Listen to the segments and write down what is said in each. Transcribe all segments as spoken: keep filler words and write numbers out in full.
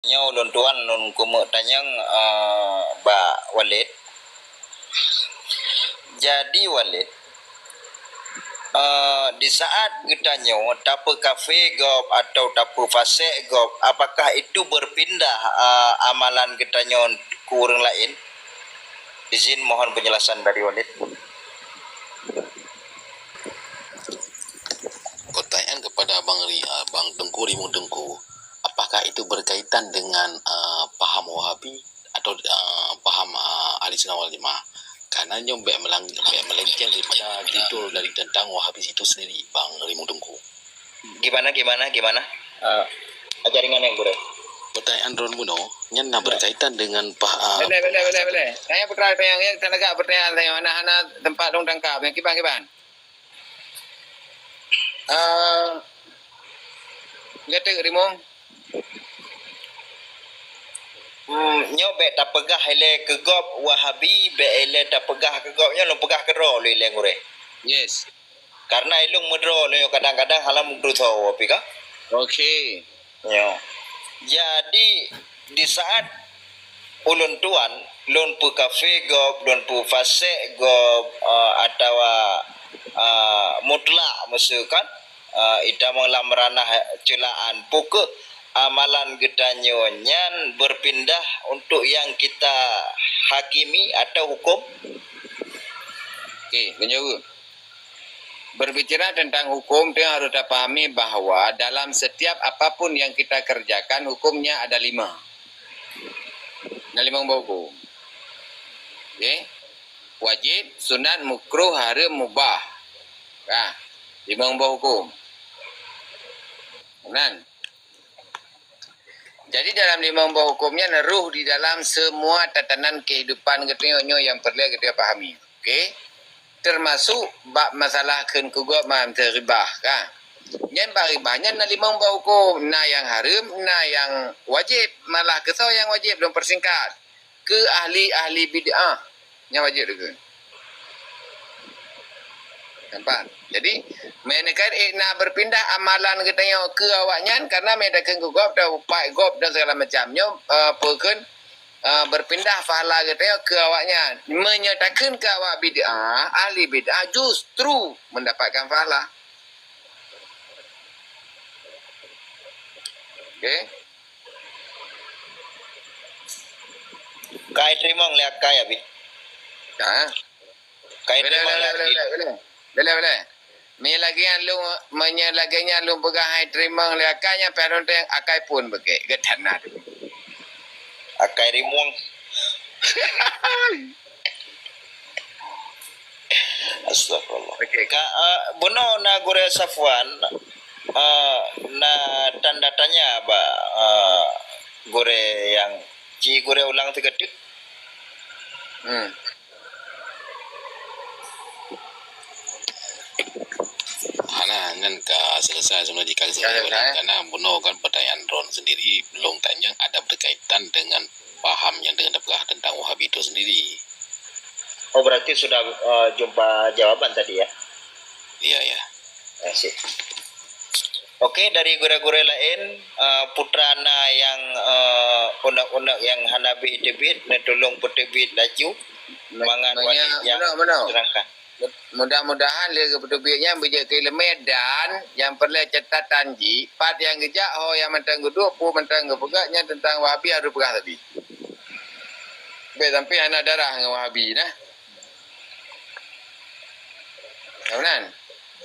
Nyoe ulôn tuan lôn keumeuk tanyong, eh, bak Walid. Jadi Walid, eh, di saat geutanyoe tapeukafé gob atau tapeufasek gob, apakah itu berpindah, eh, amalan geutanyoe keu ureuëng laén? Izin mohon penjelasan dari Walid. Pertanyaan kepada Abang Ri-, Abang Teungku Rimueng Teungku, apakah itu berkaitan dengan, eh, paham Wahabi atau, eh, paham, eh, Ahli Sunnah wal Jamaah? Karena nyoe bèk melang-, bèk melenceng daripada judul dari tentang Wahabi itu sendiri, Bang Rimueng Teungku. Gimana, gimana, gimana? Eh, aja ringan, Gurèe. Pertanyaan droen bunoe, nyan na berkaitan dengan pah-, eh, boleh, boleh, boleh, boleh. Tanya putra, tanya, ya, kita lagak pertanyaan, tanya, hana, hana tempat dong tangkap. Ya, kiban, kiban. Eh, Gatek Rimueng. Hmm, nyoe bèk tapeugah ilèe keu gob Wahabi, bèk ilèe tapeugah keu gob nyoe, lôn peugah keudroe lôn ilèe Gurèe. Yes. Karena ilôn meudroe lôn nyoe kadang-kadang hana meudroe tho, tapi ka. Okey. Nyoe. Jadi, di saat ulôn tuan, lôn peukafé gob, lôn peufasek gob, eh, atawa, eh, mutlak, miseue kan, eh, itamong lam ranah ceulaan, peu kheueh amalan geutanyoe nyan berpindah untuk yang kita hakimi atau hukum? Okey, meunyoe Berbicara tentang hukum, tu yang harus kita pahami bahwa dalam setiap apapun yang kita kerjakan, hukumnya ada lima. Ada lima boh hukum. Okey? Wajib, sunat, makruh, haram, mubah. Nah, lima boh hukum. Kan? Jadi dalam lima boh hukum nyan ruh di dalam semua tatanan kehidupan geutanyoe nyoe nyang peureulèe geutanyoe pahami. Okey? Termasuk bab masalah kheun keu gob mantong ribah, kan? Nyan bak ribah nyan na lima boh hukum, na nyang hareuem, na nyang wajéb. Malah keu soe nyang wajéb lôn peursingkat. Keu ahli-ahli bid'ah nyang wajéb dikeue. Nampak? Jadi, meunyoe ka, eh, na berpindah amalan geutanyoe keu awaknyan, karena meunyoe takheun keu gob, tapaih gob dan segala macam. Nyoe, eh, peue kheun, eh, berpindah pahala geutanyoe keu awaknyan. Meunyoe takheun keu awak bid'ah, ahli bid'ah justru mendapatkan pahala. Okey? Kai teurimong lé akai, Abi. Ha? Kai teurimong lé akai. Boleh, boleh, boleh. Meunyoe lagèe nyan lôn, meunyoe lagèe nyan lôn peugah hai teurimong lé akai nyan, pih lôn teurimong akai phôn beugèt. Geutanyoe na tu. Akai rimong. Astagfirullah. Okey. Ka, eh, bunoe na Gurèe Safwan, eh, na tanda tanya bak, eh, Gurèe nyang ci Gurèe ulang sigoe teuk. Hmm. Hana, nyan ka selesai sebenarnya jika selesai. Karena bunoe kan pertanyaan droen sendiri belum tanya ada berkaitan dengan paham yang dengan peugah tentang Wahabi itu sendiri. Oh, berarti sudah, eh, jumpa jawaban tadi, ya? Iya, iya. Terima kasih. Okey, dari gurèe-gurèe laén, eh, putra na nyang, eh, unek-unek nyang hana bit teubiet, neutulông peuteubiet laju. Mangat wajéb nyang terangkan. Mudah-mudahan lé geupeuteubiet nyan beujeuet keu ileumèe dan nyang peureulèe catatan jih, pat nyang geujak, ho nyang mantong geuduek, peue mantong geupeugah, nyan teuntang Wahabi harôh peugah sabe. Bèk sampoe hana darah ngon Wahabi nah. Ka meunan?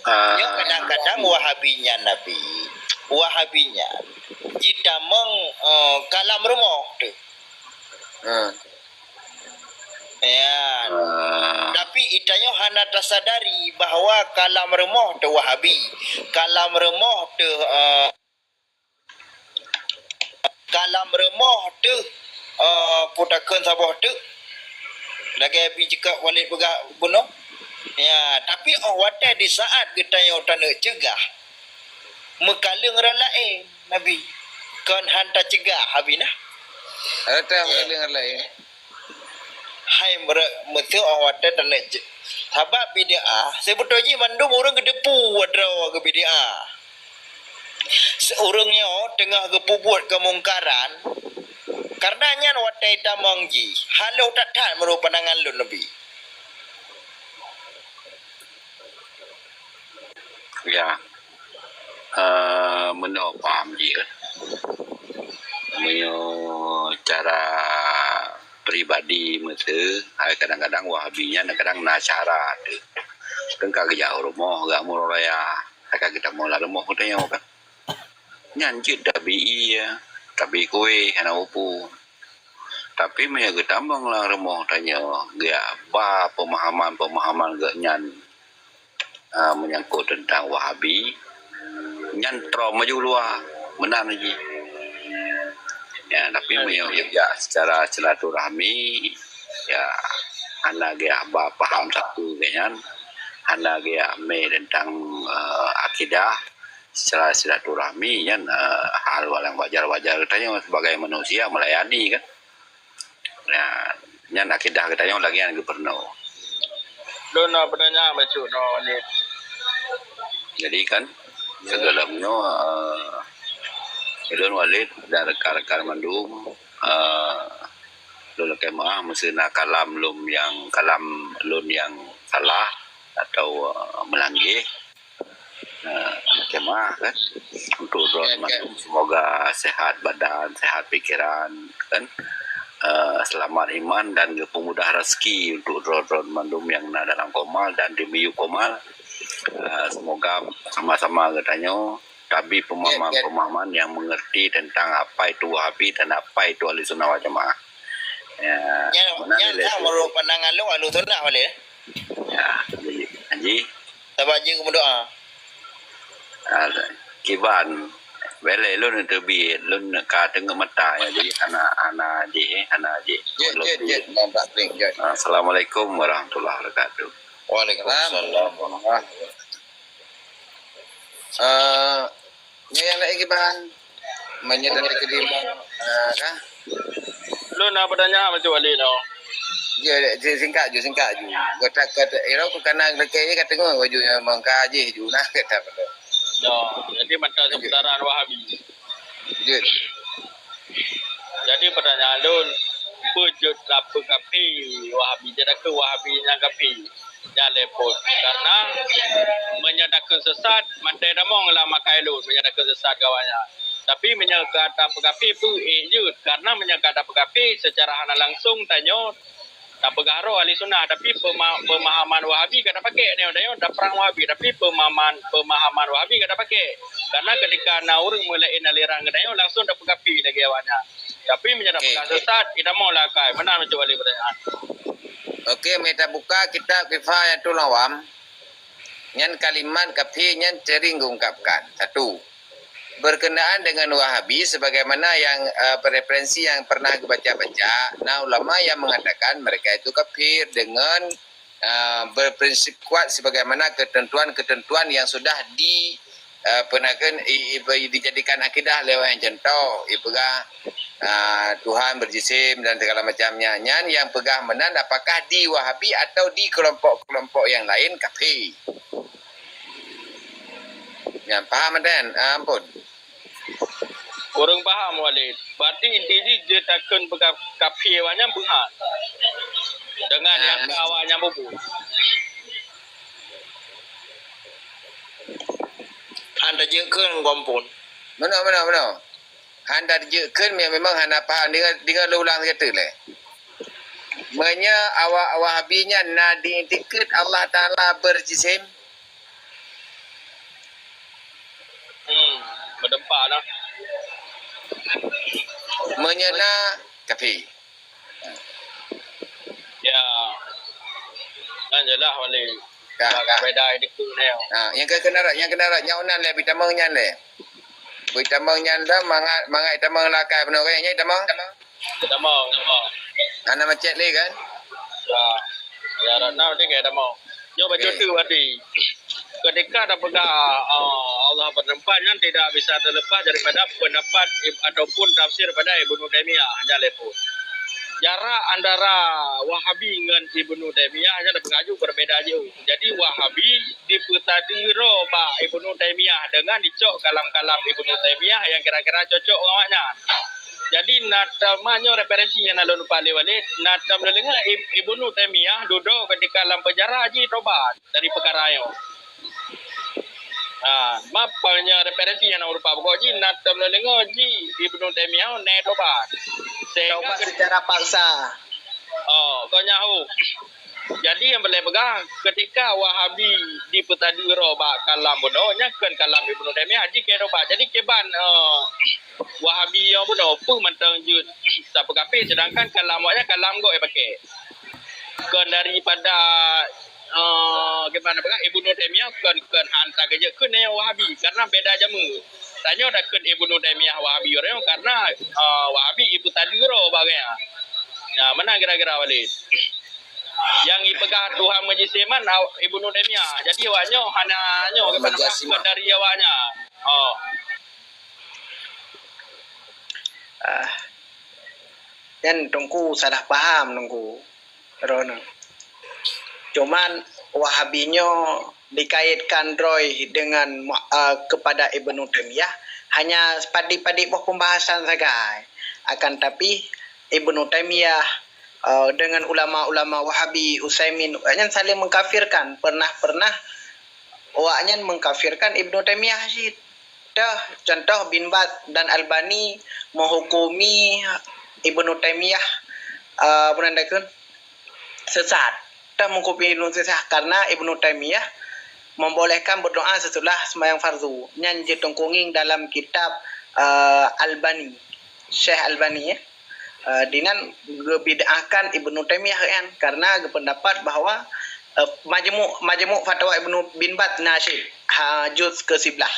Ah. Nyoe kadang-kadang Wahabi nyan, Abi, Wahabi nyan jitamong, eh, kalam rumoh tu. Hmm. Ya. Ah. Tapi itanyoe hana tasadari bahwa kalam rumoh tu Wahabi. Kalam rumoh tu, eh, kalam rumoh tu, eh, peutakheun saboh tu. Lagèe Abi jikak Walid peugah bunoe. Ya, tapi 'oh watèe di saat geutanyoe taneuk ceugah, meukaleueng rot laén, Abi. Kon han taceugah, Abi nah. Rot meukaleueng rot laén. Hai mere-, meuseu 'oh watèe taneuk ce-, sabab bid'ah, sibeutôi jih mandum ureueng geuteupeue droe keu bid'ah. Ureuëng nyoe teungoh geupeubuet keumungkaran, kareuna nyan watée tamong jih, haloh that-that meunurot pandangan lôn neubi. Ya, eh, meunoe paham jih, eh. Meunyoe cara pribadi meuteue, hai kadang-kadang Wahabi nyan kadang na cara teuh. Kan ka geujak u rumoh, geujak uroe raya, hai ka geutamong lam rumoh geutanyoe kan. Nyan cit tabi ie, tabi kueh, hana upu. Tapi meunyoe geutamong lam rumoh tanyoe, geujak ba peumahaman-peumahaman geuh nyan, ah, menyangkut teuntang Wahabi, nyan troh maju luwa, meunan jih. Ya, tapi meunyoe geujak secara silaturahmi, ya, hana geujak ba paham sapeue geuh nyan, hana geujak mé teuntang, eh, akidah, secara silaturahmi nyan, eh, hal nyang wajar-wajar geutanyoe sebagai manusia melayani kan. Nah, nyan akidah geutanyoe lagée nyan geupeurunoe. Lôn na peutanyaan bacut nyoe, Walid. Jadi kan, sigohlom nyoe, eh, ulôn Walid dan rekan-rekan mandum, eh, lôn lakée meuah meuseu na kalam lôn nyang, kalam lôn nyang salah atau, eh, meulanggie. Eh, lakée meuah kan untuk droe mandum, semoga sehat badan, sehat pikeran kan. Eh, selamat iman dan geupeumudah rezeki untuk droe-droe mandum nyang na dalam koma dan di miyueb koma. Eh, semoga sama-sama geutanyoe tabi pemahaman-pemahaman yang mengerti tentang apa itu Wahabi dan apa itu Ahli Sunnah wal Jamaah. Ya, nyan, meunan nyan lé, meunurot pandangan lôn Ahli Sunnah wal. Ya, Haji. Haji. Sabab jeuet meudoa. Ah, kiban. Belai lôn teubiet, lôn ka teungoh mata ya, jadi hana, hana jih, eh, hana jih. Jeuet, jeuet, jeuet. Assalamualaikum warahmatullahi wabarakatuh. Waalaikumsalam warahmatullahi wabarakatuh. Eh, nyoe nyang laén kiban. Meunyoe dari kedua, eh, kah? Lôn na peutanyaan bacut Walid nyoe. Ya, ya, singkat ju, singkat ju. Kata, kata, ira ku kana leukai ka teungoh baju nyang mangka jih ju nah kata. Ya, jadi mata sementara Wahabi. Jeuet. Jadi peutanyaan lôn, peue jeuet tapeukafé Wahabi? Jeuet takheun Wahabi nyang kafé? Nyan lé phon. Karena meunyoe takheun sesat, mantong tamong lam akai lôn meunyoe takheun sesat keu awaknyan. Tapi meunyoe ka tapeukafé, peue ék jeuet? Karena meunyoe ka tapeukafé, secara hana langsung tanyoe tapeugah roh ahli sunnah, tapi pema-, pemahaman Wahabi ka tapakék nyoe, tanyoe taprang Wahabi, tapi pemahaman, pemahaman Wahabi ka tapakék. Karena ketika na ureuëng meulaén aliran geutanyoe, langsung tapeukafé lagée awaknyan. Tapi meunyoe tapeugah sesat, kita mau lah akai. Meunan bacut Walid peutanyaan. Oke, mita buka kitab Kifayatul Awam. Nyan kalimat kafé nyan sering geungkapkan. Satu, berkenaan dengan Wahabi sebagaimana yang, eh, referensi yang pernah gebaca-baca, na ulama yang mengatakan mereka itu kafir dengan, eh, berprinsip kuat sebagaimana ketentuan-ketentuan yang sudah di, eh, peunakan i, i, dijadikan akidah lewat yang contoh, ipeugah, ah, Tuhan berjisim dan segala macamnya. Nyan yang peugah meunan apakah di Wahabi atau di kelompok-kelompok yang lain kafé. Nyan paham kan? Ah, ampun. Kurang paham, Walid. Berarti inti jih jeuet takheun peugah kafé awaknyan beuneuhan. Dengan nyang ka awaknyan peubuet. Hana jeuet kheun gompon. Meunoe, meunoe, meunoe. Hana jeuet kheun, memang hana paham. Deungoe, deungoe lôn ulang sigoe teuk lé. Meunyoe awak Wahabi nyan na di itikeuet Allah Taala berjisim, Hmm, meudampak dah. Meunyoe na, kafé. Ya. Nyan jeulaih, Walid. Ka, ka. Beda dikeue nyoe. Ha, nyang keu keunarat, nyang keunarat, nyang unan lé, beutamong nyan lé. Beutamong nyan dah, mangat, mangat tamong lakai bunoe, nyan tamong. Tamong, tamong. Hana macet lé kan? Ya. Ya, Ratna mesti kaya tamong. Nyoe bacut teuk berarti. Ketika tapeugah, ah, Allah bertempat nyan tidak bisa terlepas daripada pendapat ib-, ataupun tafsir pada Ibnu Taimiyah, hana lé phon. Jarak antara Wahabi ngon Ibnu Taimiyah nyan peungaju berbeda jauh. Jadi Wahabi dipeusadeue droe bak Ibnu Taimiyah dengan dicok kalam-kalam Ibnu Taimiyah nyang kira-kira cocok ngon awaknyan. Jadi na teuma nyoe referensi nyang na lôn lupa lé Walid, na teuma lôn deungoe Ib-, Ibnu Taimiyah dudoe ketika lam penjara jih tobat dari peukara nyoe. Ha, mapa nyang referensi nyang na meurupa pokok jih na teuma lôn deungoe jih Ibnu Taimiyah nyoe tobat. Sehingga Tobat secara paksa. Oh, kau nyahu. Jadi nyang boleh peugah, ketika Wahabi dipeusadeue droe bak kalam bunoe, nyan kon kalam Ibnu Taimiyah, jih keu tobat. Jadi kiban, eh, Wahabi nyang bunoe, peue mantong jeuet sapeue kafé, sedangkan kalam awaknyan kalam gob nyang pakai. Kon daripada, eh, kiban peugah, Ibnu Taimiyah kon, kon han takeujeuet keu nyang Wahabi, karena beda jameun. Tanyoe takheun Ibnu Taimiyah Wahabi uroe nyoe karena, eh, Wahabi ipeusadeue droe bak gaya. Ya, meunan kira-kira Walid. Nyang ipeugah Tuhan meujisim nyan, aw-, Ibnu Taimiyah. Jadi awak nyoe hana nyoe, Ibnu Taimiyah. Dari awak nyan. Oh. Ah. Nyan Teungku salah paham, Teungku. Droeneuh. Cuman Wahabi nyoe dikaitkan droe dengan mu-, eh, kepada Ibnu Taimiyah hanya padit-padit boh pembahasan sagai. Akan tapi Ibnu Taimiyah, eh, dengan ulama-ulama Wahabi, Utsaimin, nyan saling mengkafirkan. Pernah-pernah awaknyan mengkafirkan Ibnu Taimiyah cit. Toh, contoh Bin Baz dan Albani menghukumi Ibnu Taimiyah, eh, apa nan dakun? Sesat. Toh menghukumi Ibnu sesat karena Ibnu Taimiyah membolehkan berdoa sesudah sembahyang fardu. Nyan jeuet Teungku ngieng dalam kitab, eh, Albani. Syekh Albani, ya. Eh, dinan geubid'ahkan Ibnu Taimiyah kan karena geupeundapat bahwa, eh, majmu', majmu' fatwa Ibnu bin Baz na cit, ha, juz ke siblah,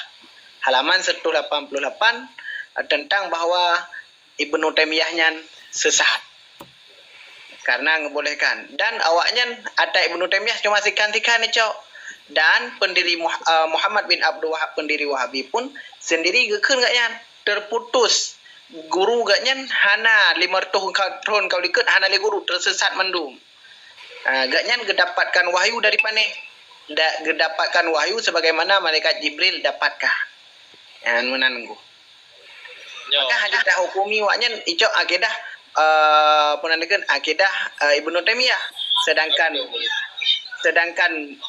halaman seratus lapan puluh lapan, eh, tentang bahwa Ibnu Taimiyah nyan sesat. Karena ngeubolehkan. Dan awaknyan ata Ibnu Taimiyah cuma sikan-sikan icok. Dan pendiri Muh-, eh, Muhammad bin Abdul Wahab, pendiri Wahabi pun sendiri geukheun gobnyan terputus. Guru gobnyan hana lima ratus ka-, thon ka likot hana lé guru, tersesat mandum. Ah, gobnyan geudapatkan wahyu dari panéh. Da-, geudapatkan wahyu sebagaimana malaikat Jibril dapatkan. Nyan meunan Teungku. Nyoe. Maka hana tahukumi awaknyan icok akidah, eh, apa nan dikheun, akidah, eh, Ibnu Taimiyah. Sedangkan, sedangkan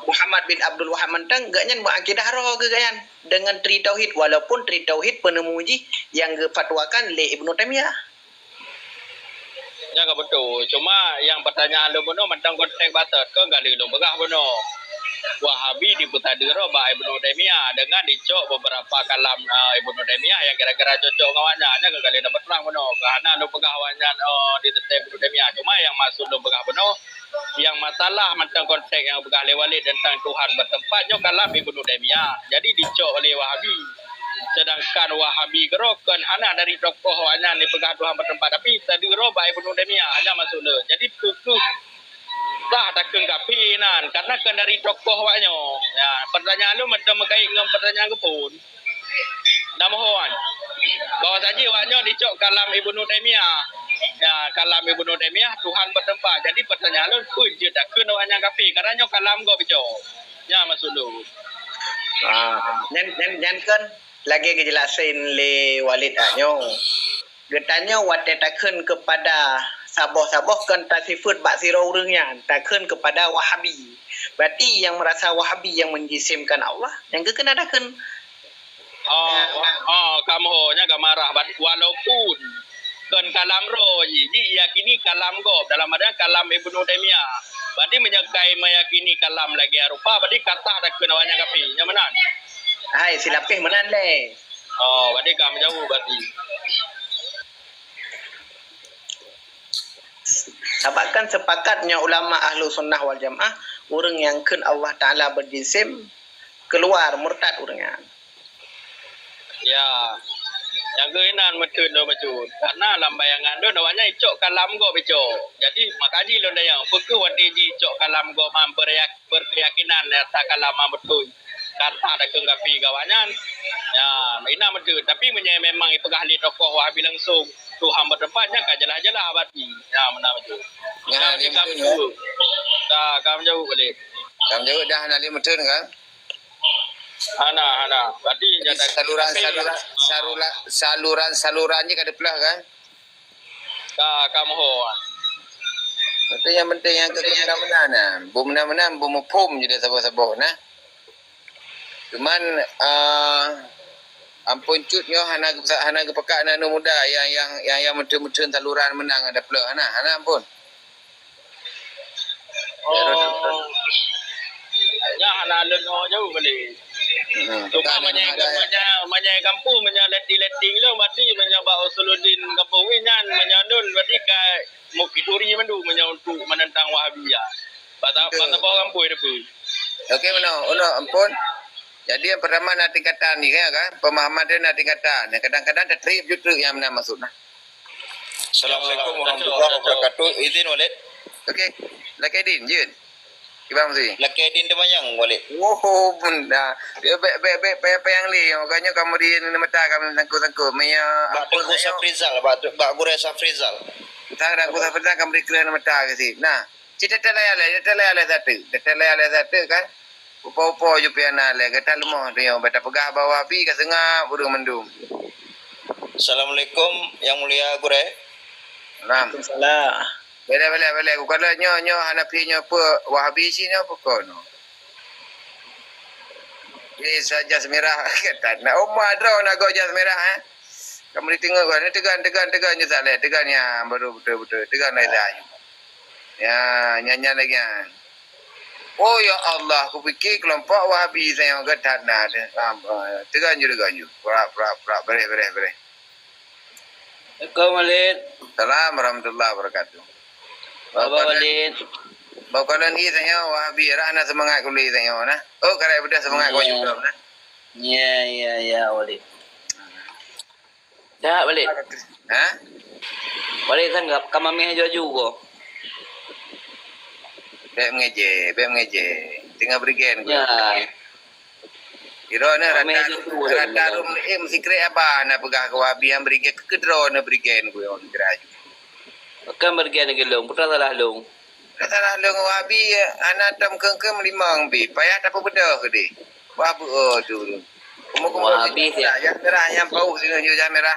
Muhammad bin Abdul Wahab mantong, gobnyan meuakidah roh geuh gobnyan dengan tri tauhid, walaupun tri tauhid peunemu jih nyang geufatwakan lé Ibnu Taimiyah. Nyan ka beutôi. Cuma nyang pertanyaan lôn bunoe mantong konteks batot, kon ka lheueh lôn peugah bunoe. Wahabi dipeusadeue droe bak Ibnu Taimiyah dengan dicok beberapa kalam, eh, Ibnu Taimiyah nyang kira-kira cocok ngon awaknyan. Nyan ka lheueh lôn peutrang bunoe. Ka hana lôn peugah awaknyan, eh, diteuntang Ibnu Taimiyah. Cuma nyang maksud lôn peugah bunoe, nyang masalah mantong konteks nyang peugah lé Walid tentang Tuhan bertempat nyoe kalam Ibnu Taimiyah. Jadi dicok oleh Wahabi. Sedangkan Wahabi keudroe kon hana dari tokoh awaknyan dipeugah Tuhan bertempat, tapi sadeue droe bak Ibnu Taimiyah, nyan maksud lôn. Jadi peu kheueh sah takheun kafé nan, karena kon dari tokoh awaknyoe. Ya, pertanyaan lôn mantong meukait ngon pertanyaan geuphon. Namohon. Bahwa saja awaknyoe dicok kalam Ibnu Taimiyah. Ya, kalam Ibnu Taimiyah, Tuhan bertempat. Jadi pertanyaan lôn, peue jeuet takheun awaknyan kafé? Karena nyoe kalam gob icok. Nyan maksud lôn. Ah, nyan, nyan, nyan kan lagèe geujelasin lé Walid nyoe. Geutanyoe watèe takheun keupada saboh-saboh kon tasifeut bak sidroe ureueng nyan, takheun keupada Wahabi. Berarti nyang meurasa Wahabi nyang menjisimkan Allah, nyang geukheun takheun. Oh, ya, oh, kamoe nyan ka marah. Walaupun kon kalam roh jih, jiyakini kalam gob, dalam artian kalam Ibnu Taimiyah. Berarti meunyoe ka meyakini kalam lagèe rupa, berarti ka sah takheun awaknyan kafé. Nyan meunan? Hai, silapeh meunan lé. Oh, berarti ka menjauh berarti. Sabab kan sepakat nyoe ulama Ahlu Sunnah wal Jamaah, ureueng nyang kheun Allah Taala berjisim, keluar, murtad ureueng nyan. Ya. Nyang keuh inan meuteun lôn bacut. Karena lam bayangan lôn awaknyan icok kalam gob icok. Jadi, maka jih lôn tanyong, peu kheueh watèe jih icok kalam gob han beryak-, berkeyakinan ata kalam han beutôi. Kata takheun kaphé keu awaknyan. Ya, inan beutôi. Tapi meunyoe memang ipeugah lé tokoh Wahabi langsung, Tuhan beuteumpat, nyan ka jeulaih-jeulaih berarti. Ya, meunan beutôi. Nyan Ka, lé ka beutôi, ya. Ka, ka meujaweueb balik. Ka meujaweueb dah, hana lé meuteun kan? Hana, hana. Berarti jadi nyata saluran, tapi saluran, saluran, saluran, saluran jih ka dipeuleueh kan? Ka, ka moho. Tapi nyang penting nyang keu meunan-meunan nah. Beu meunan-meunan, beu muphom jih saboh-saboh nah. Cuman, ah, Amphon Cut nyoe hana geupeugah, hana geupeugah na aneuk muda nyang, nyang, nyang, nyang meuteun-meuteun saluran meunan ada peuleueh hana, hana Amphon. Oh. Nyan hana lôn ho jauh kali. Hmm, cuma meunyoe, meunyoe, meunyoe kampung, meunyoe letting-letting lôn, berarti meunyoe bak Usuluddin kampung nyan, meunyoe lôn, berarti ka mukit turi mandum meunyoe untuk menentang Wahabi ya. Pasal, betul. Pasal boh kampung dia pun. Okey, meunoe, meunoe, Amphon. Jadi, yang pertama na tingkatan ni, ya kan? Pemahaman dia na tingkatan. Kadang-kadang tetrip ju treuk nyang meunan maksud nah. Assalamualaikum warahmatullahi wabarakatuh. Izin, Walid. Okey. Lakèe Din, jeuet. Kiban meusi. Lakèe Din Teumanyong, Walid. Oh, bunda. Bèk, bèk, bèk, bèk payah-payah lé. Makanya kamu di mata kami sangkut-sangkut. Maya Bak Teungku Safrizal, bak, bak Gurèe Safrizal. Tang Teungku Safrizal kamu di keureuh mata ke si. Nah, Cit teuteulayah lé, teuteulayah lé sateuk. Teuteulayah lé sateuk kan. Upo-upo ju piana lé, gata leumoh tanyoe, bèk tapeugah bahwa Wahabi ka seungab ureueng mandum. Assalamualaikum, Yang Mulia Gurèe. Salam. Waalaikumsalam. Boleh, boleh, boleh. Ku kala nyoe, nyoe Hanafi nyoe peue, Wahabi si nyoe peue kon. Jadi sa jas mirah, kata, nak umah droe nak go jas mirah, eh? Kamu ditengok kan, tegan, tegan, tegan je Saleh, tegan ya, baru betul-betul, tegan lah Saleh. Ya, nyan-nyan lagi, ah. Oh, ya Allah, kupikir kelompok Wahabi saya ke that nah, ada. Ah, tegan je, tegan je. Prak, prak, prak, bereh, bereh, bereh. Assalamualaikum, Walid. Salam warahmatullahi wabarakatuh. Baba Walid. Bau kalon i tanyoe Wahabi rah na seumangat kuli tanyoe nah. Oh, karai beudah seumangat kau juga nah. Ya, ya, ya, Walid. Dah, Walid. Ha? Walid tanggap ka mameh aju-aju ko. Bèk mengejek, bèk mengejek. Tinggal berigen ko. Ya. Droeneuh rata, rata rum, eh, meusikrek haba na peugah keu Wahabi nyang berigen keu droeneuh berigen keu nyan kira aju. Kan berigen keu lôn, peue salah lôn? Peue salah lôn Wahabi, hana tom keung-keung meulimong bi, payah tapeubeudôh keudeh. Wah beuo tu. Wahabi siap. Jas mirah nyang pauk singoh ju jas mirah.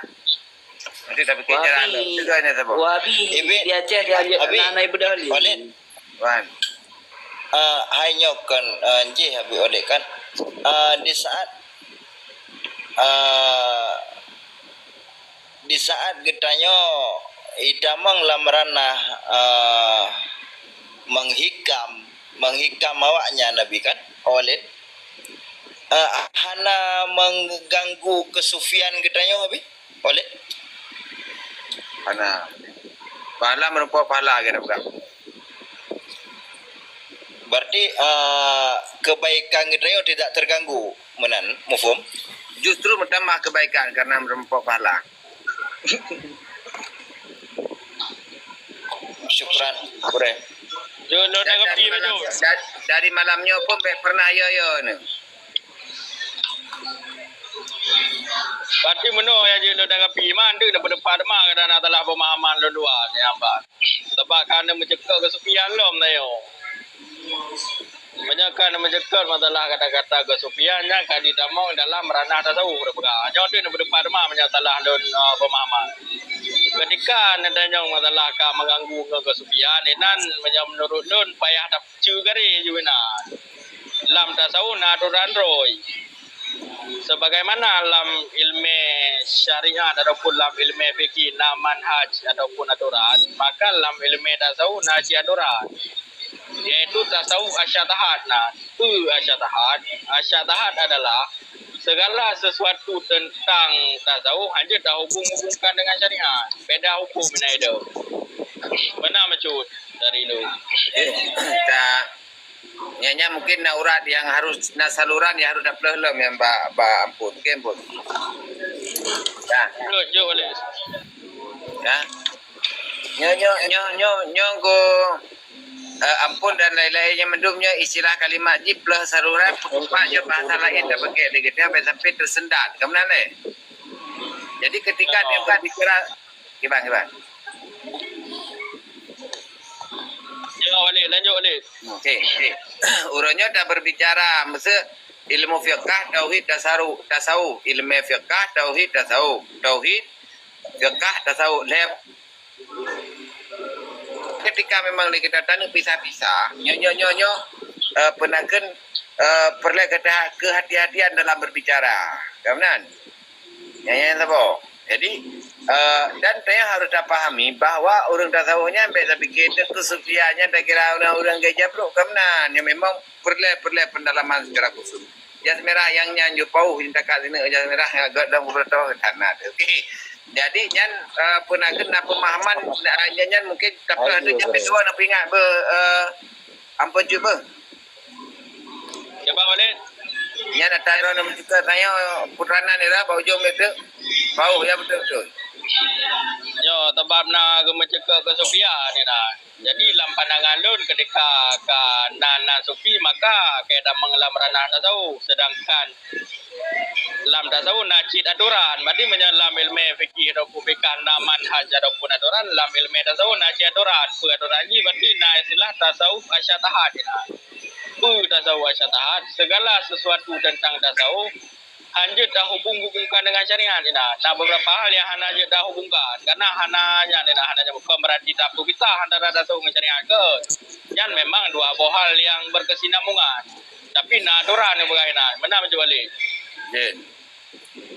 Nanti tapi ke jalan tu. Wahabi. Tegas ni siapa? Wahabi. Ibe, di Aceh dia Abi, na, na ibadah li. Walid. Wan. Ah, hai nyoe kan, ah, jih Abi Walid kan. Ah, di saat, ah, di saat geutanyoe itamong lam ranah, ah, menghikam, menghikam awaknyan Abi kan, Walid. Ah, hana mengganggu kesufian geutanyoe Abi? Walid? Hana. Pahala meurumpok pahala kita pegang. Berarti, ah, kebaikan geutanyoe tidak terganggu, meunan, mufhum? Justru meutamah kebaikan karena meurumpok pahala. Syukran, Gurèe. Jeuet lôn tanggapi, dari malam nyoe pun bèk pernah yo-yo ni. Berarti meunoe nyang jeuet lôn tanggapi, man deuh na peudeupat teuma kadang na salah pemahaman lôn dua nyang ba. Sabab ka na meuceukeut keu Sufian lom tanyoe. Meunyoe ka na meuceukeut masalah kata-kata keu Sufian nyan ka jitamong dalam ranah tasawuf, peugah. Nyoe deuh na peudeupat teuma meunyoe salah lôn, eh, pemahaman. Ketika na tanyong masalah ka meuganggu ngon keu Sufian, inan meunyoe meunurot lôn payah ta- Cue gari ju inan. Lam tasawuf na atoran droe. Sebagaimana lam ilmu syariat ataupun lam ilmu fikih na manhaj ataupun atoran, maka lam ilmu tasawuf na cit atoran. Yaitu tasawuf asyatahat na. Peue asyatahat? Asyatahat adalah segala sesuatu tentang tasawuf hana tahubung-hubungkan dengan syariat. Beda hukum na itu. Meunan meucut dari lu. Jadi, ta-, nyan, nyan mungkin na urat nyang harus, na saluran nyang harus tapeuleueh lom nyang ba, ba ampôn. Okey, ampôn. Nah. Jok, jok balik. Nah. Nyoe, nyoe, nyoe, nyoe, nyoe go. eh, ampôn dan laén-laén nyang mandum nyoe istilah kalimat jih plôh saluran peutupat nyoe bahasa laén tapeugét lé geutanyoe sampai-sampai teusendat. Ka meunan lé. Jadi ketika dia berbicara, kiban, kiban. Ya, Walid, lanjut, Walid. Okey, okey. Uroe nyoe taberbicara, maksud ilmu fiqah, tauhid, tasawuf, tasawuf, ilmu fiqah, tauhid, tasawuf, tauhid, fiqah, tasawuf. Lhèe ketika memang di kita taneuk pisah-pisah, nyoe, nyoe, nyoe, nyoe, eh, peunakeun, eh, peureulèe keuhati-hatian dalam berbicara. Ka meunan? Nyan, nyan saboh. Jadi, eh, dan tanyoe harus tapahami bahwa ureueng tasawuf nyan bèk tapike teuh keusufian nyan takira ureueng-ureueng gaya jabrok, ka meunan. Nyan memang peureulèe, peureulèe pendalaman secara khusus. Jas merah nyang nyan jeuet paoh, nyang takat sineuk jas merah nyang agak dong beureutoh, hana teuh. Okey. Jadi nyan, eh, peunakeun na pemahaman, eh, nyan, nyan mungkin tapi ada nyang keudua na peuingat beu, eh, ampôn cut beu. Cuba balik. Nyan ata droe na meucukah tanyoe putra nan ira bak ujong meute. Paoh ya beutôi-beutôi. Nyoe sabab na geumeuceukeue keusufian nyan na. Jadi lam pandangan lôn ketika ka na, na sufi maka ka tamong lam ranah tasawuf, sedangkan lam tasawuf na cit atoran. Berarti meunyoe lam ilmu fikih ataupun fikah na manhaj ataupun atoran, lam ilmu tasawuf na cit atoran. Peue atoran jih? Berarti na istilah tasawuf asyatahat. Peue tasawuf asyatahat? Segala sesuatu tentang tasawuf hanjeuet tahubung-hubungkan dengan syariat. Nah, na beberapa hal yang hana jeuet tahubungkan. Karena hana nyan, nah, hana nyan bukan berarti tapeupisah antara tasawuf ngon syariat ke. Nyan memang dua boh hal yang berkesinambungan. Tapi na atoran nyang peugah inan. Meunan meucue balik. Jeuet.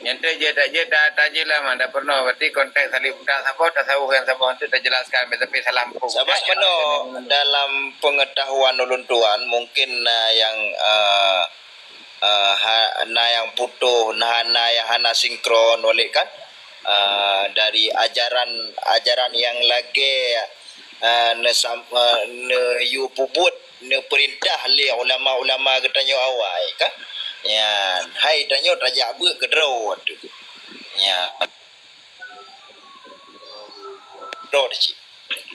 Nyan teuk jeuet tak jeuet, ta-, tajeulaih mah, dak peurunoe. Berarti konteks salib budak saboh, tasawuf nyang saboh tu tajelaskan, tapi salah muphom. Sabab meunoe dalam pengetahuan ulôn tuan, mungkin na nyang, eh, eh, ha-, na nyang putôh, na, na nyang hana sinkron, Walid, kan? Eh, dari ajaran, ajaran nyang lagèe, eh, neusam-, eh, neuyue peubuet, neupeurintah lé ulama-ulama geutanyoe awai, kan? Nyan, hai tanyoe tajak beuet keudroe tu. Nyan. Droe cit.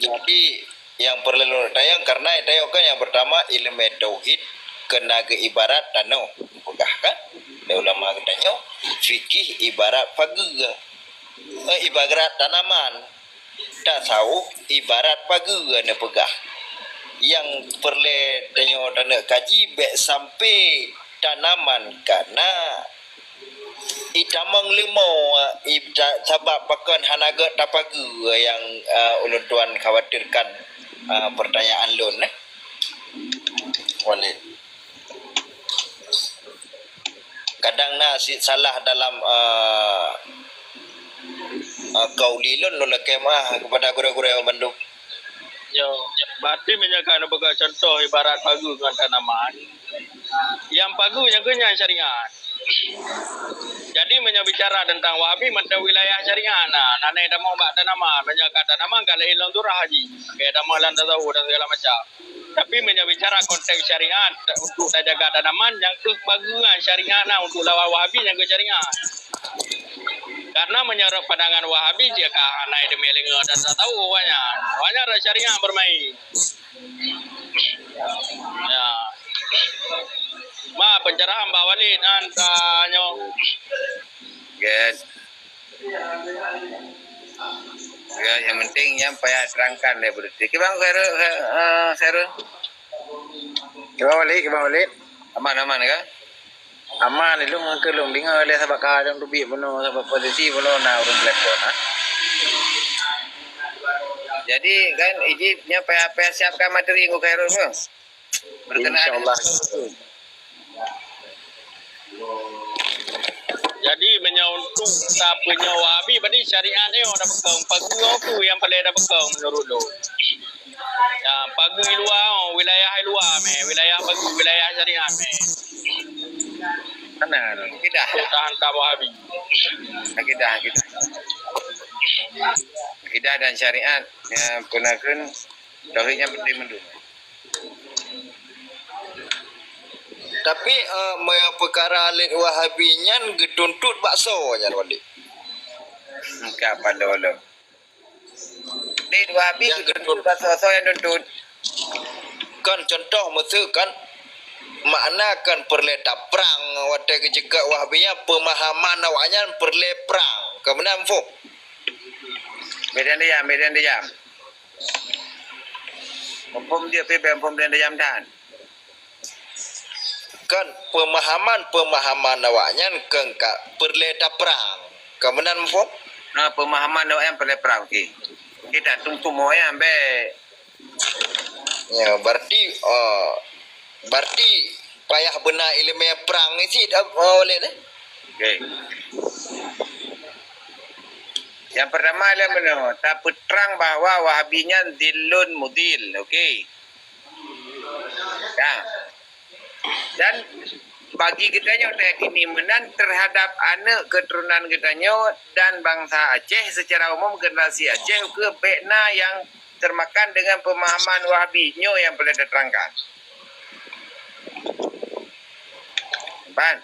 Jadi, nyang peureulèe lôn tanyong, karena tanyoe kan nyang pertama, ilmu tauhid keu na geuibarat tanoh, peugah kan? Lé ulama geutanyoe, fikih ibarat pageue. Eh, ibarat tanaman. Tasawuf ibarat pageue neupeugah. Nyang peureulèe tanyoe taneuk kaji bèk sampai tanaman kana itamong leumo, i-, ta-, sabab pakon hana gèt tapageue nyang, eh, ulôn tuan khawatirkan, eh, pertanyaan lôn, eh. Walid. Kadang na cit salah dalam, eh, eh, kauli lôn, lôn lakèe meu'ah kepada gurèe-gurèe bandum. Yo, berarti meunyoe ka neupeugah contoh ibarat pageue ngon tanaman, nyang pageue nyang keu nyan syariat. Jadi meunyoe bicara tentang Wahabi, mantong wilayah syariat na, na nèh tamong bak tanaman, meunyoe ka tanaman ka laén lom surah jih, ka tamong lam tasawuf dan segala macam. Tapi meunyoe bicara konteks syariat, untuk tajaga tanaman, nyang keuh pageue syariat na untuk lawan Wahabi nyang keuh syariat. Karena meunurot pandangan Wahabi, jika hana deungoe dan tak tahu awaknyan. Awaknyan ada syariat bermain. Ya. Ma, pencerahan Bah Walid nan tanyoe. Yes. Ya, yang penting yang payah terangkan daripada tu. Kiban Khairul, eh, Khairul? Kiban Walid, kiban Walid? Aman, aman ke? Aman, ilung ke lung. Dengar oleh sabab ka lung teubiet bunoe, sabab posisi bunoe na ureueng telepon, ha? Jadi kan, ijib nyan payah, payah siapkan materi ngon Khairul ke? Berkenaan. InsyaAllah. Jadi, meunyoe untuk tapeunyoe Wahabi, berarti syariat nyoe tapeukong. Pageue peue nyang paleng tapeukong menurut lôn? Ya, pageue luwa, oh, wilayah luwa meh, wilayah pageue, wilayah syariat meh. Mana? Akidah. Untuk tahan tam Wahabi. Akidah, akidah. Akidah dan syariat, ya, gunakan tauhid nyang penting mandum. Tapi, eh, meunyoe peukara lét Wahabi nyan geutuntut bak soe nyan, Walid? Ka padahulu. Lét Wahabi nyang geutuntut bak soe, soe nyang tuntut? Kan contoh meuseuk kan, makna kan peureulée taprang watée geuceukat Wahabi nyan, peumahaman awaknyan peureulée prang. Ka meunan muphom? Medan diam, medan diam. Muphom dia pi ben muphom dan diam dan. Kan peumahaman-peumahaman awaknyan kan ka peureulée taprang. Ka meunan muphom? Nah, peumahaman awaknyan peureulée prang, okey. Kita tung-tung awaknyan be. Ya, berarti, eh, berarti payah beuna ileumé prang cit, eh, Walid, eh? Okey. Yang pertama ialah meunoe, tapeutrang bahwa Wahabi nyan dhillun mudhil. Okey. Ya. Dan bagi geutanyoe tayakini meunan terhadap aneuk keuturonan geutanyoe dan bansa Aceh secara umum, generasi Aceh, ukeue bék na nyang termakan dengan pemahaman Wahabi. Nyoe nyang peureulée taterangkan. Ban.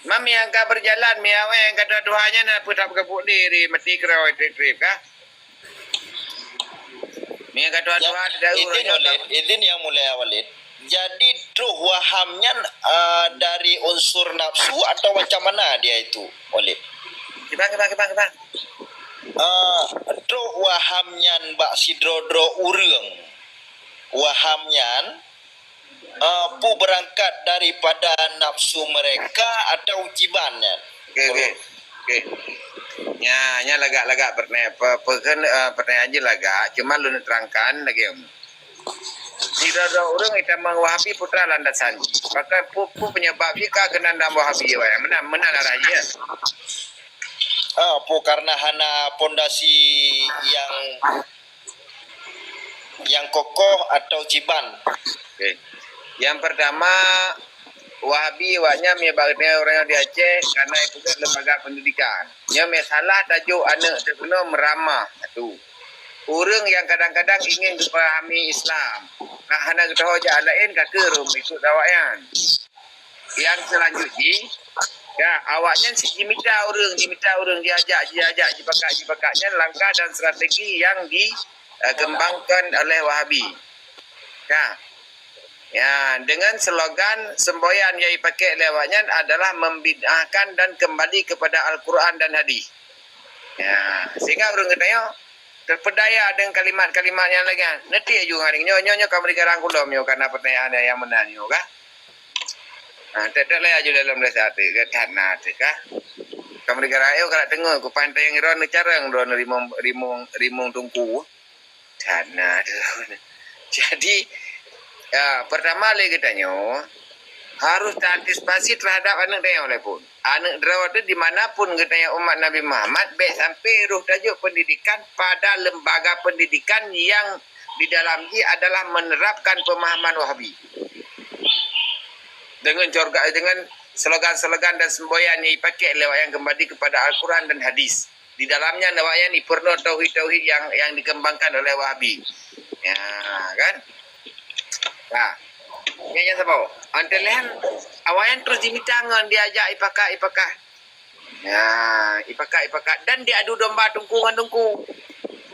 Mami nyang ka berjalan, mi awai nyang ka tuha-tuha nyan na peue that peukeupuk di, di meuti keurau trép-trép kah? Mie ka tuha-tuha. Ya, di daun izin raja Walid, izin Yang Mulia Walid. Jadi, troh waham nyan, ah, dari unsur nafsu atau macam mana dia itu, Walid? Kiban, kiban, kiban, kiban. Ah, troh waham nyan bak sidroe-droe ureuëng. Waham nyan, ah, peue beurangkat daripada nafsu mereka atau kiban nyan? Okey, okey. Okey. Nya, nya lagak-lagak peureulée, pe-, pe-, kan, eh, peureulée jih lagak, cuma lôn terangkan lagée nyoe. Sidroe-droe ureuëng itamong Wahabi peue teuma landasan jih. Bahkan peue, peue penyebab jih ka keunan dalam Wahabi, wah, meunan, meunan arah jih, ya. Ah, peue karena hana pondasi yang yang kokoh atau kiban? Okey. Yang pertama, Wahabi awaknyan mie bak geutanyoe ureuëng di Aceh karena ipeugét lembaga pendidikan. Nyoe mie salah tajok aneuk teuh keunoe meuramah, satu. Ureuëng nyang kadang-kadang ingin geupahami Islam, nak hana geutanyoe jak laén ka keuh rhom ikot awaknyan. Yang selanjut jih, ya, awaknyan si jimita ureuëng, jimita ureuëng, jiajak, jiajak, jipakat, jipakat. Nyan langkah dan strategi yang di, eh, kembangkan oleh Wahabi. Ya. Ya, dengan slogan semboyan yang dipakai oleh awaknyan adalah membid'ahkan dan kembali kepada Al-Quran dan Hadis. Ya, sehingga ureuëng geutanyoe terpedaya dengan kalimat-kalimat yang lagée nyan. Nanti aju ngan nyoe, nyoe, nyoe ka meurika rangkulom nyoe karena pertanyaan yang, yang meunan nyoe kah? Ha, tek-tek lé aju dalam desa teuh, ka that na teuh kah? Ka meurika rangkulom ka teungoh ku pantai yang iron neucareng droe rimong, rimong, rimong tungku. That na teuh. Jadi, ya, pertama lé geutanyoe harus taantisipasi terhadap aneuk tanyoe lé pun. Aneuk droe teuh di mana pun geutanyoe umat Nabi Muhammad, bék sampai roh tajok pendidikan pada lembaga pendidikan yang di dalam jih adalah menerapkan pemahaman Wahabi. Dengan corga-, dengan slogan-slogan dan semboyan yang dipakai lé awaknyan kembali kepada Al-Quran dan Hadis. Di dalamnya awaknyan dipeureunoe tauhid-tauhid yang, yang dikembangkan oleh Wahabi. Ya, kan? Nah, nyan nyang saboh. Antara laén, awaknyan terus jimita ngon diajak ipakat-ipakat. Ya, ipakat-ipakat dan diadu domba teungku ngon teungku.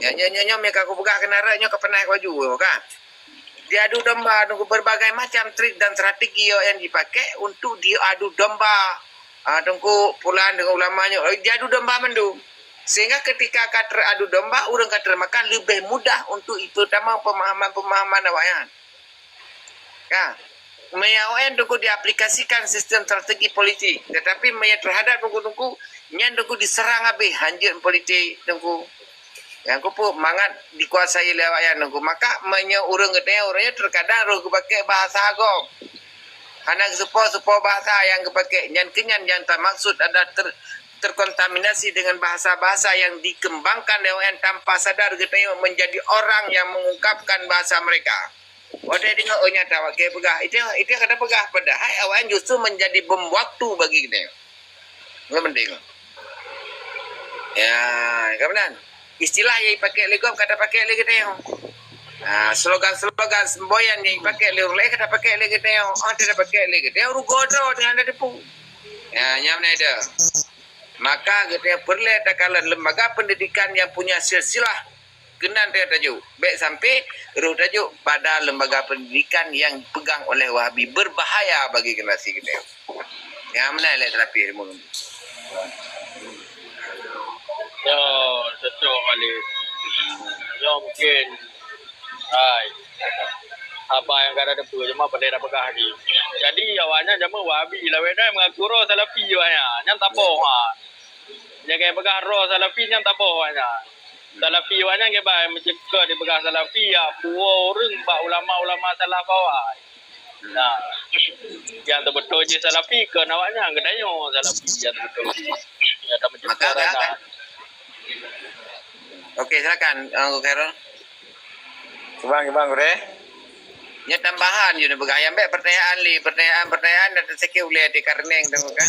Ya, nyoe, nyoe, nyoe, meuka kupeugah keunan rot, nyoe ka pernah kuaju, ka. Diadu domba teungku, berbagai macam trik dan strategi yang dipakai untuk diadu domba. Ah, teungku pulan dengan ulama nyoe, eh, diadu domba mandum. Sehingga ketika ka teradu domba, ureuëng ka termakan, leubeh mudah untuk itu tamong pemahaman-pemahaman awaknyan. Ka, meunyoe awaknyan teungku diaplikasikan sistem strategi politik, tetapi meunyoe terhadap teungku-teungku, nyan teungku diserang habéh hanjeut politik teungku. Nyang keupeue mangat dikuasai lé awaknyan teungku. Maka meunyoe ureuëng geutanyoe, ureuëng nyoe terkadang roh geupakai bahasa gob. Hana geusupo-supo bahasa nyang geupakai. Nyan keuh nyan nyang tamaksud adalah ter-, terkontaminasi dengan bahasa-bahasa yang dikembangkan lé awaknyan tanpa sadar geutanyoe menjadi orang yang mengungkapkan bahasa mereka. Watée deungoe, "Oh, nyata awak keu peugah." Itu, itu kata peugah, padahai awaknyan justru menjadi bom waktu bagi geutanyoe. Nyoe penting. Ya, ka meunan. Istilah nyang dipakai lé gob ka tapakai lé geutanyoe. Ha, slogan-slogan semboyan nyang dipakai lé ureuëng laén ka tapakai lé geutanyoe. Oh, ka tapakai lé geutanyoe, rugoe droe teuh hana teupeu. Ya, nyan meunan itu. Maka geutanyoe peureulée takalon lembaga pendidikan yang punya silsilah Keunan teuh tajok. Bèk sampai roh tajok pada lembaga pendidikan yang pegang oleh Wahabi, berbahaya bagi generasi kita. Nyang meunan lé Salafi ilmu. Ya, cocok kali. Ya, mungkin. Hai. Apa yang kada depe cuma pandai dah peugah lagi. Jadi awaknyan jameun Wahabi lawét dah mengaku roh Salafi awaknyan. Nyan taboh ha. Nyang kaya peugah roh Salafi nyan taboh awaknyan. Salafi awaknyan kiban meuceuka dipeugah Salafi ya puwoe ureueng bak ulama-ulama salaf awai. Nah, yang teubeutôi jih Salafi kon awaknyan, geutanyoe Salafi yang teubeutôi jih. Ya, tak meuceuka. Maka rasa. Okey, silakan, Uncle Khairul. Kibang, kibang, Gurèe. Nyoe tambahan jih neupeugah, nyang bèk pertanyaan lé, pertanyaan-pertanyaan dan teusikeue ulèe di kareuneng tu kan.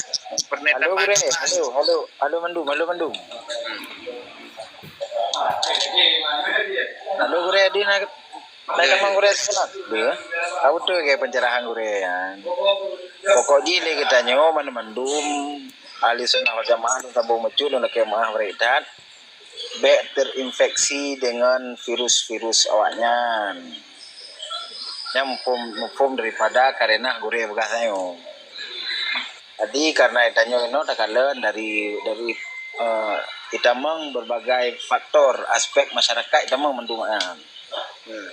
Pertanyaan tambahan. Halo, Gurèe. Halo, halo, halo mandum, halo mandum. Halo, Gurèe, di na, na tamong Gurèe sekolah. Dia. Tahu tu ke pencerahan Gurèe, ya. Pokok jih lé geutanyoe mandum-mandum ahli sunnah wal jamaah dan sambung muncul dan lakèe maah beureukat. Bèk terinfeksi dengan virus-virus awaknyan. Nyan muphom, muphom daripada kareuna Gurèe peugah tanyoe. Jadi, kareuna tanyoe inoe takalon dari, dari, eh, itamong berbagai faktor aspek masyarakat itamong mandum nyan. Hmm.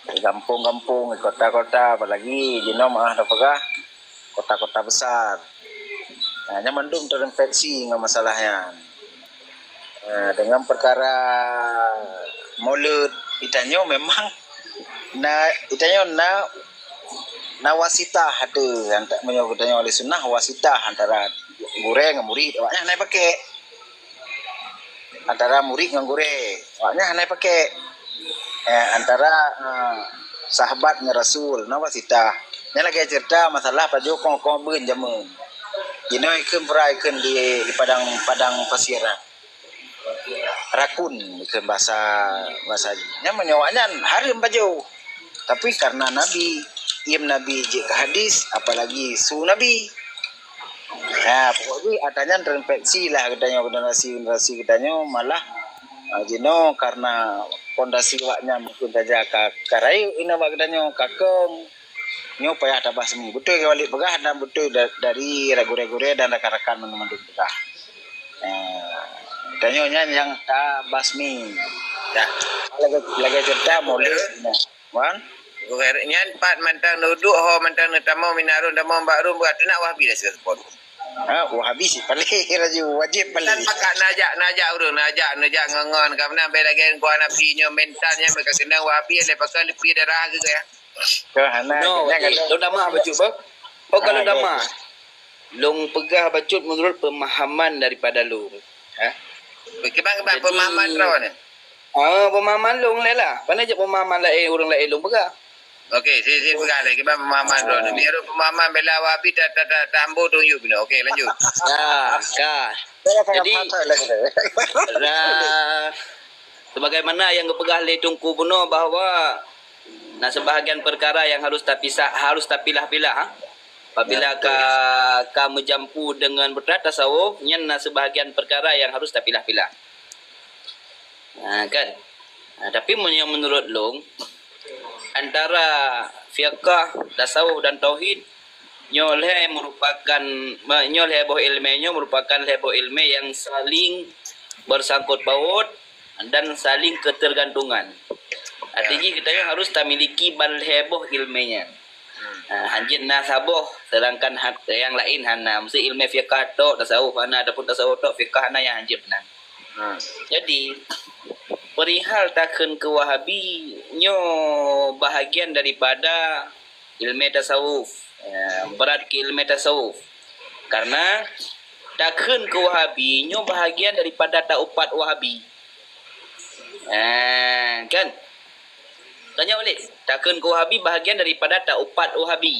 Di gampông-gampông, di kota-kota, apalagi jinoe maah tapeugah kota-kota besar. Nah, nyan mandum terinfeksi ngon masalah nyan. Nah, dengan perkara Maulud, itanyoe memang na, itanyoe na, na wasitah ada, anta-, meunyoe geutanyoe ahli sunnah, wasitah antara gurèe ngon murid, awaknyan hana pakai. Antara murid ngon gurèe, awaknyan hana pakai. Eh, antara, eh, sahabat ngon Rasul, na wasitah. Nyan lagèe cerita masalah pajoh kong-kong beun jameun. Jinoe ikheun peura ikheun di, di padang, padang pasir, ah. Rakun, ikheun bahasa, bahasa jih. Nyan meunyoe awaknyan hareuem pajoh. Tapi karena Nabi, iem Nabi jeuet keu hadis, apalagi su Nabi. Ha, pokok jih atra nyan terinfeksi lah geutanyoe, generasi-generasi geutanyoe malah, ha, jinoe karena pondasi awaknyan mungken saja ka, ka rayeuk inoe bak geutanyoe, ka kong. Nyoe payah tabasmi. Beutôi Kak Walid peugah dan beutôi da-, dari gurèe-gurèe dan rakan-rakan mandum-mandum peugah. Ha, tanyoe nyan nyang tabasmi. Dah. Lagèe, lagèe cerita Maulud. Nah. Wan? Nyan pat mantong neuduek ho mantong neutamong minarun tamong bak rum bak teunak Wahabi dah sigoe seupôt. Ha, Wahabi sit paleng laju, wajéb paleng. Kan pakat neujak, neujak ureueng, neujak, neujak ngon-ngon ka meunan bèk lagèe ngon Hanafi nyoe mental nyan meuka keunong Wahabi lé pakon leupie darah geuh ya. Ka hana. No, kena eh, kata. Lôn tamah bacut bah. Oh, kalau tamah. Lôn peugah bacut menurut pemahaman daripada lôn. Ha? Kiban-kiban pemahaman droe ni. Ah, pemahaman lôn lé lah. Pane cit pemahaman laén, ureueng laén lôn peugah. Okey, si, si peugah lé kiban pemahaman droe ni. Menurut pemahaman bela Wahabi ta, ta, ta, ta ambo tunjuk binoe. Okey, lanjut. Ya, ka. Jadi, ra-, sebagaimana yang geupeugah lé Teungku bunoe bahwa na sebahagian perkara yang harus tapisah, harus tapilah-pilah, ha? Apabila ka, ka meujampu dengan berat tasawuf, nyan na sebahagian perkara yang harus tapilah-pilah. Ha, kan? Ha, tapi men-, yang menurut lôn, antara fiqah, tasawuf dan tauhid, nyoe lhèe merupakan, me-, nyoe lhèe boh ilmè nyoe merupakan lhèe boh ilmè yang saling bersangkut paut dan saling ketergantungan. Arti jih geutanyoe harus tamiliki ban lhèe boh ilmè nyan. Ha, hanjeuet na saboh, sedangkan hat-, yang laén hana. Mesti ilmè fiqah tok, tasawuf hana, ataupun tasawuf tok, fiqah hana yang hanjeuet meunan. Ha. Jadi, perihal takheun keu Wahabi, nyoe bahagian daripada ilmè tasawuf. Ya, berat keu ilmè tasawuf. Karena takheun keu Wahabi, nyoe bahagian daripada taupat Wahabi. Eh, kan? Tanya balik. Takheun keu Wahabi bahagian daripada taupat Wahabi.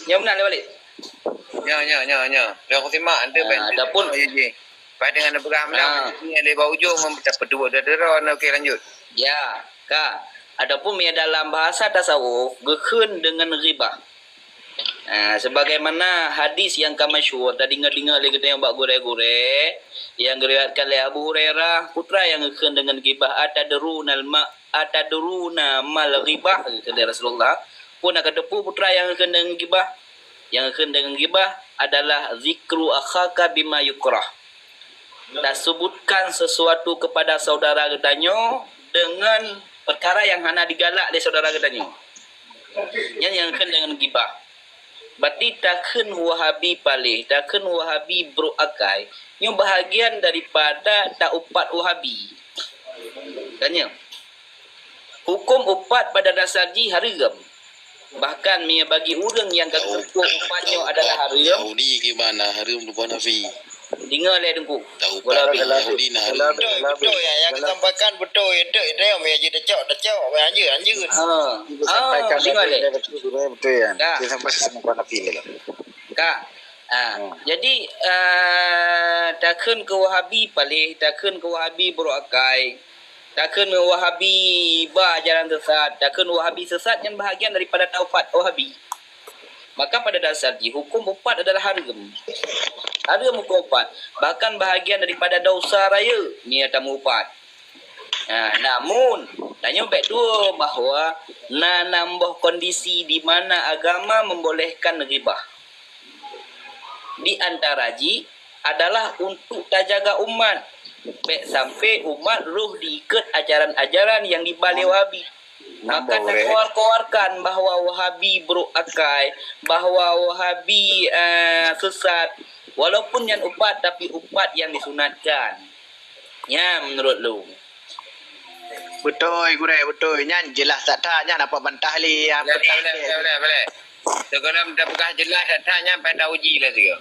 Nyoe meunan lé balik. Nyoe, nyoe, nyoe, nyoe. Nyoe aku simak, ante. Ah, adapun, ya, ji. Pai dengan peugah meunan, ah, ni lé bak ujong, tapi dua dah dera, okey, lanjut. Ya, ka. Adapun meunyo dalam bahasa tasawuf, geukheun dengan ghibah. Ah, sebagaimana hadis nyang ka masyhur, tadeungoe-deungoe lé geutanyoe bak gurée-gurée, nyang geuriwayatkan lé Abu Hurairah, peue treuk nyang geukheun deungon gibah, "Atadruna ma, atadruna mal ghibah?" geukheun lé Rasulullah. Peue na kateupeue peue treuk nyang geukheun deungon gibah? Nyang geukheun deungon gibah adalah zikru akhaka bima yukrah. Tasebutkan sesuatu kepada saudara geutanyoe dengan perkara yang hana digalak lé saudara geutanyoe. Nyan nyang geukheun deungon gibah. Berarti takheun Wahabi paléh, takheun Wahabi brok akai, nyoe bahagian daripada taupat Wahabi. Tanya. Hukum upat pada dasar jih hareuem. Bahkan meunyoe bagi ureuëng nyang ka geuteupeue upat nyoe adalah hareuem. Yahudi gimana? Hareuem lupa Nabi. Deungoe lé Teungku. Taupat Yahudi na hareuem. Betul, betul ya. Yang disampaikan betul. Itu, itu yang menjadi tacok, tacok. Lanjut, lanjut. Ha. Ah, deungoe lé. Betul ya. Dah. Dia sampai sama Nabi lah. Ka. Ha. Jadi, uh, takheun keu Wahabi paléh, takheun keu Wahabi brok akai, takheun keu Wahabi ba ajaran sesat, takheun Wahabi sesat nyan bahagian daripada taupat Wahabi. Maka pada dasar jih hukum upat adalah hareuem. Hareuem hukum upat. Bahkan bahagian daripada dosa rayeuk meunyoe tameuupat. Ha, namun, tanyoe bék tuwoe bahwa na nam boh kondisi di mana agama membolehkan ghibah. Di antara jih adalah untuk tajaga umat. Bék sampai umat roh diikot ajaran-ajaran nyang diba lé Wahabi. Maka takoar-koarkan bahwa Wahabi brok akai, bahwa Wahabi, eh, sesat. Walaupun nyan upat, tapi upat nyang disunatkan. Nyan menurut lôn. Beutôi, Gurée, beutôi. Nyan jeulaih that-that, nyan apa bantah lé, ya, boleh, boleh, boleh, boleh, boleh. Sebelum tapeugah jeulaih that-that nyan, pai tauji lah sigoe.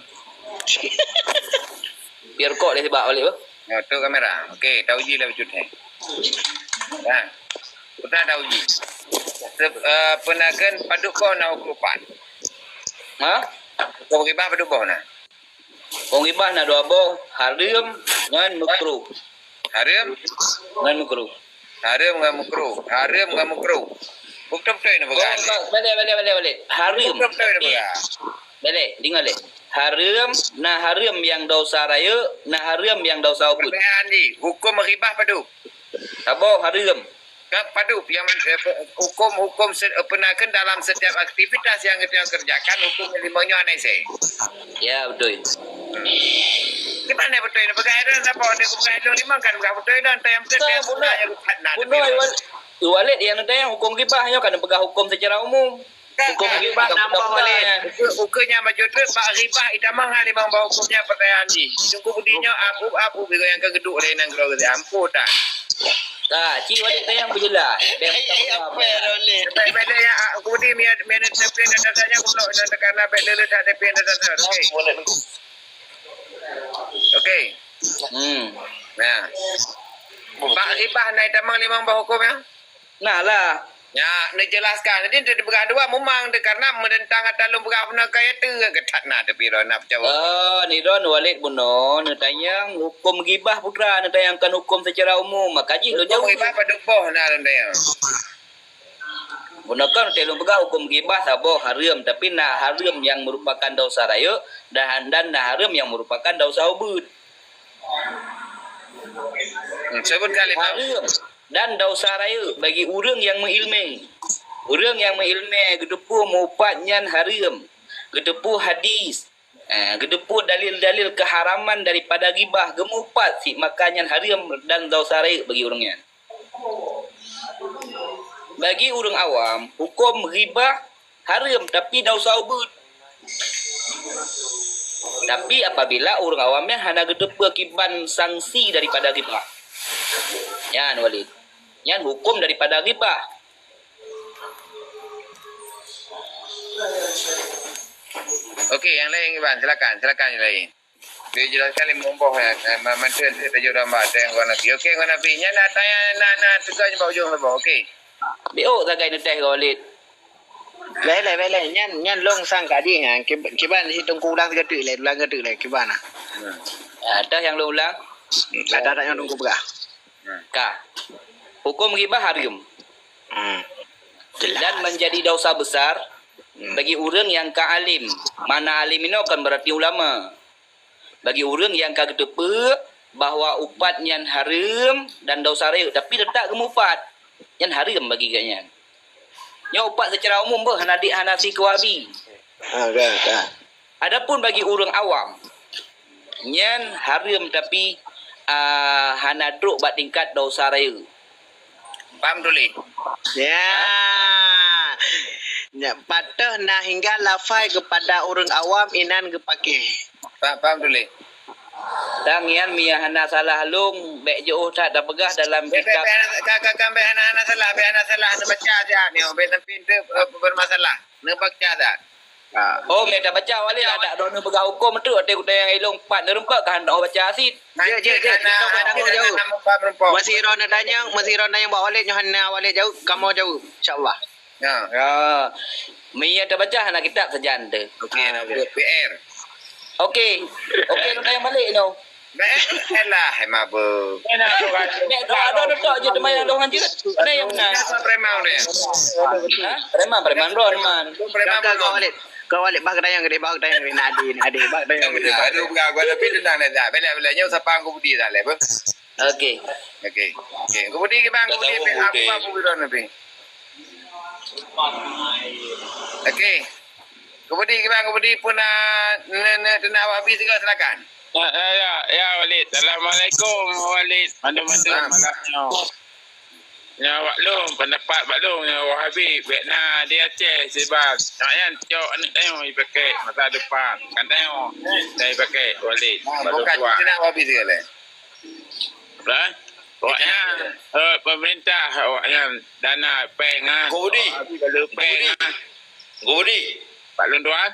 Biar kok dia sebab balik, bah. Ya, tu kamera. Okey, tauji lah bacut, eh. Nah, kita tauji. Se-, eh, peunakan padub boh na hukum upat. Ha? Hukum ghibah padub boh na. Hukum ghibah na dua boh, hareuem ngon makruh. Hareuem? Ngon makruh. Hareuem ngon makruh. Hareuem ngon makruh. Beutôi-beutôi na peugah. Oh, balik, balik, balik, balik. Hareuem. Beutôi-beutôi na peugah. Balik, deungoe lé. Hareuem, na hareuem nyang dosa rayeuk, na hareuem nyang dosa ubeut. Pertanyaan jih, hukum ghibah padub? Saboh hareuem. Ka padub nyang men-, eh, pe-, hukum-hukum se-, eh, peunakan dalam setiap aktivitas nyang geutanyoe kerjakan, hukum nyang limong nyoe hana isé. Ya, beutôi. Kiban beutôi neupeugah, eh, dan sapa nyang geupeugah lôn limong kan peugah beutôi dan tayang beutôi. Bunoe, bunoe, Walid, nyang neutanyong hukum ghibah nyoe kan neupeugah hukum secara umum. Hukum ghibah nambah Walid. Ukeue, ukeue nyang bacut treuk bak ghibah itamong hana limong boh hukum nyan pertanyaan jih. Teungku Budi nyoe apu-apu bigo nyang ka geuduek lé nanggroe geuh ampun dah. Ka, ci Walid tayang beujeulaih. Ai, ai, apa ya, Walid? Baik, baik, ya, ah, Teungku Budi, mia, mia, tapi yang datang-datang, aku nak, nak tekan, nak, baik, lele, tak, tapi yang datang-datang. Okey. Okey. Hmm. Nah. Bak ghibah na itamong limong boh hukum ya? Nah lah. Nyak, neujelaskan. Jadi, teupeugah dua mumang teuh, karena meunentang ata lôn peugah bunoe kaya teuh, geutat na teupiro na peucawa. Oh, nidon Walid bunoe, neutanyong hukum ghibah putra, neutanyongkan hukum secara umum. Maka jih lôn jaweueb. Hukum ghibah padub boh na lôn tanyong. Bunoe kan teuh lôn peugah hukum ghibah saboh hareuem, tapi na hareuem nyang merupakan dosa rayeuk dan, dan na hareuem nyang merupakan dosa ubeut. Hmm, sebutkan lima. Hareuem dan dosa rayeuk bagi ureuëng nyang meuileumé. Ureuëng nyang meuileumé geuteupeue meuupat nyan hareuem, geuteupeue hadis, eh, geuteupeue dalil-dalil keuharaman daripada ghibah, geumeuupat sit maka nyan hareuem dan dosa rayeuk bagi ureuëng nyan. Bagi ureuëng awam, hukum ghibah hareuem, tapi dosa ubeut. Tapi apabila ureuëng awam nyan hana geuteupeue kiban sanksi daripada ghibah. Nyan Walid. Nyan hukum daripada ghibah. Okey, yang lain Iban, silakan, silakan yang lain. Boleh jelaskan lima boh ya, eh, ma-, mantul untuk tajuk domba atau yang guna Nabi. Okey, guna Nabi. Nyan nak tanya, nak, nak tukar je bak ujung saboh. Okey. Biôk sagai neudah Walid. Lé, lé, lé, lé. Nyan, nyan long sang ka jih, ha. Kib-, kiban si Teungku ulang tiga teuk lé, ulang tiga teuk lé, kiban ah. Hmm. Ah, dah yang long ulang. Ada, ada yang Teungku peugah. Hmm. Ka. Hukum ghibah hareuem. Hmm. Jelas. Dan menjadi dosa besar. Bagi ureuëng nyang ka alim, makna alim inoe kon berarti ulama. Bagi ureuëng nyang ka geuteupeue bahwa upat nyan hareuem dan desya rayeuk, tapi teutap geumupat, nyan hareuem bagi geuhnyan. Nyoe upat seucara umum beuh, hana di, hana si keu Wahabi. Ha, ka, ka. Adapun bagi ureuëng awam, nyan hareuem tapi, ah, hana trok bak tingkat desya rayeuk. Paham tuli? Ya. Nyak patah na hingga lafai kepada ureuëng awam inan geupake. Paham, paham tuli? Tang nyan mia hana salah lông, bék jiôh that tapeugah dalam kitab. Bék, bék hana, ka, ka, ka, bék hana, hana salah, bék hana salah, neubaca siat nyoe, bék sampai teu, eh, bermasalah. Neubaca siat. Ha. Oh, mia tabaca Walid, ada droeneuh peugah huköm tu, até kuta nyang ilông pat neurumpok ka hana baca cit. Jeuet, jeuet, jeuet. Hana, hana, hana, hana, hana, hana, hana. Masih droeneuh tanyong, masih droeneuh tanyong bak Walid, nyoe hana Walid jaweueb, kamoe jaweueb, insya Allah. Ya. Ya. Mia tabaca hana kitab sajan tu. Okey, ha, nah, okey. P R. Okey. Okey, lôn tanyong balik tu. Bèk lah, eh, mabuk. Bèk doa, doa, doa je, teuma nyang doa je. Mana yang benar? Preman dia. Ha? Preman, preman, bro, preman. Preman, preman. Kau balik. Kau balik, bak tanyong gede, bak tanyong gede. Nadi, nadi, bak tanyong gede. Aduh, bukan, bukan, tapi tenang dah, dah. Bela, bela, nyoe sapa Ungku Budi dah, leh, beuh. Okey. Okey. Okey, Ungku Budi ke bang, Ungku Budi, apa, apa, apa, apa, apa, apa. Okey. Ungku Budi, ke bang, Ungku Budi pun, ah, ne, ne, teunak Wahabi juga, silakan. Ya, ya, ya, ya, Walid. Assalamualaikum, Walid. Mandum-mandum malam nyoe. Nyoe bak lôn, pendapat bak lôn, nyoe Wahabi, bèk na di Aceh, sebab nyan cok aneuk tanyoe dipakai masa depan. Kan tanyoe, dah dipakai Walid. Nah, bukan, kita nak Wahabi segala. Kan? Awaknyan, eh, pemerintah awaknyan dana pèng, ah. Ungku Budi. Wahabi lalu pèng, ah. Ungku Budi. Pak Lôn Tuan.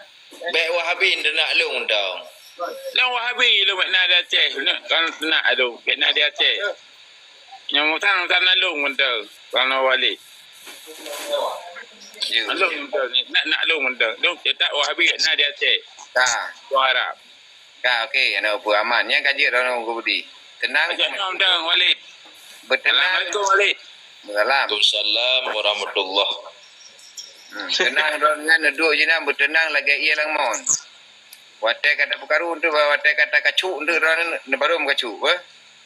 Bèk Wahabi teunak lôn dong. Lôn Wahabi lôn bèk na di Aceh. Lôn kan teunak lôn bèk na di Aceh. Nyang utang-utang na lôn mantong. Kalau Walid. Ya. Lôn mantong. Nak, nak lôn mantong. Lôn cetak Wahabi bèk na di Aceh. Ha. Lôn harap. Ka, okey, aneuk peue aman. Nyan ka jeuet droeneuh Ungku Budi. Tenang. Ka jeuet droeneuh Walid. Beutenang. Assalamualaikum, Walid. Waalaikumsalam. Waalaikumsalam warahmatullah. Hmm, tenang droeneuh nyan, neuduek jih nyan, beutenang lagèe ie lam mon. Watèe ka tapeukaru tu, watèe ka takacuk tu, droeneuh nyan baru meukacuk, eh?